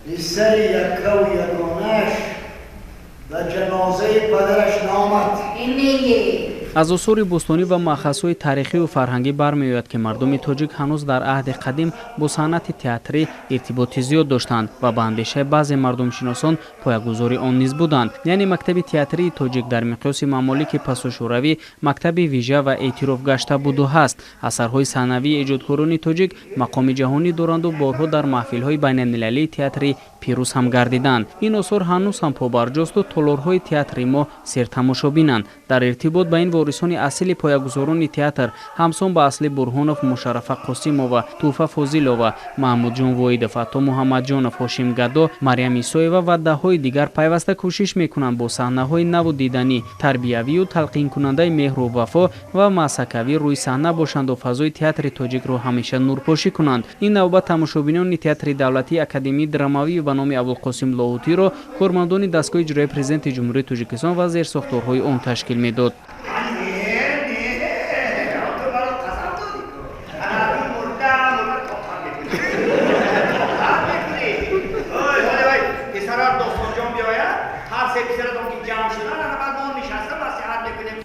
Писари яккаву ягонаш ба ҷанозаи падараш наомад. Аз осори бӯстонӣ ва маъхазҳои таърихию фарҳангӣ бармеояд, ки мардуми тоҷик ҳанӯз дар аҳди қадим бо санъати театрӣ иртиботи зиёд доштанд ва ба андешаи баъзе мардумшиносон поягузори он низ буданд. Яъне мактаби театрии тоҷик дар миқёси мамолики пасушӯравӣ мактаби вижа ва эътирофгашта буду ҳаст. Асарҳои саҳнавии эҷодкорони тоҷик мақоми ҷаҳонӣ доранду борҳо дар маҳфилҳои байналмилалии театрӣ пирӯз ҳам гардиданд. Ин осор ҳанӯз ҳам побарҷосту толорҳои театри мо сертамошобинанд. Дар иртибот ба ин ворисони асили поягузорони театр ҳамсон ба Асли Бурҳонов, Мушаррафа Қосимова, Тӯҳфа Фозилова, Маҳмудҷон Воидов, Ато Муҳаммадҷонов, Ҳошим Гадо, Марьям Исоева ва даҳҳои дигар пайваста кӯшиш мекунанд бо саҳнаҳои наву диданӣ, тарбиявию талқинкунандаи меҳру вафо ва маъсакавӣ рӯи саҳна бошанду фазои театри тоҷикро ҳамеша нурпошӣ кунанд. Ин навбат тамошобинони театри давлатии академияи драмавӣ ба номи Абулқосим Лоҳутиро кормандони дастгоҳи иҷроияи президенти Ҷумҳурии Тоҷикистон ва зерсохторҳои он ташкил медод.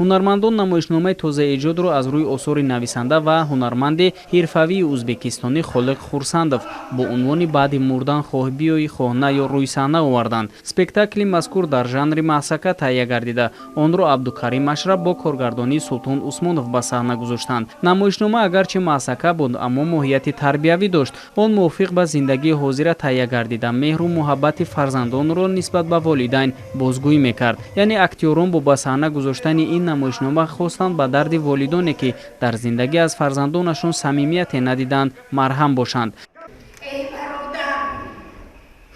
Ҳунармандон намоишномаи тозаэҷодро аз рӯи осори нависанда ва ҳунарманди ҳирфавии ӯзбекистонӣ Холиқ Хурсандов бо унвони «Баъди мурдан хоҳ биёӣ, хоҳ на» ё рӯи саҳна оварданд. Спектакли мазкур дар жанри маъсака таҳия гардида, онро Абдукарим Машраб бо коргардонии Султон Усмонов ба саҳна гузоштанд. Намоишнома агарчи маъсака буд, аммо моҳияти тарбиявӣ дошт. Он мувофиқ ба зиндагии ҳозира таҳия гардида, меҳру муҳаббати фарзандонро нисбат ба волидайн бозгӯӣ мекард. Яъне актёрон бо ба саҳна гузоштани ин намоишнома хостанд ба дарди волидоне, ки дар зиндагӣ аз фарзандонашон самимияте надиданд, марҳам бошанд. Эй бародар,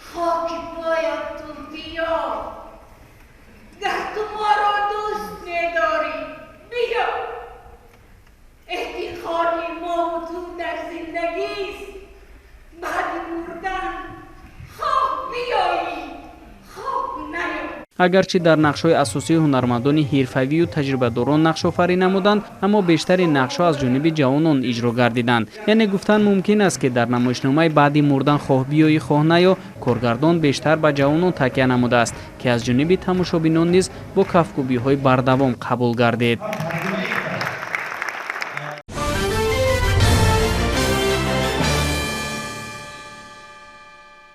хоки поят ту биё, гар ту моро дӯст медорӣ, биё. Эътиқоди мову ту дар зиндагист, баъди мурдан хоҳ биёӣ, хоҳ наёӣ. Агарчи дар нақшҳои асосии ҳунармандони ҳирфавию таҷрибадорон нақшофарӣ намуданд, аммо бештари нақшҳо аз ҷониби ҷавонон иҷро гардиданд. Яъне гуфтан мумкин аст, ки дар намоишномаи «Баъди мурдан хоҳ биёӣ, хоҳ наё» коргардон бештар ба ҷавонон такя намудааст, ки аз ҷониби тамошобинон низ бо кафкӯбиҳои бардавом қабул гардид.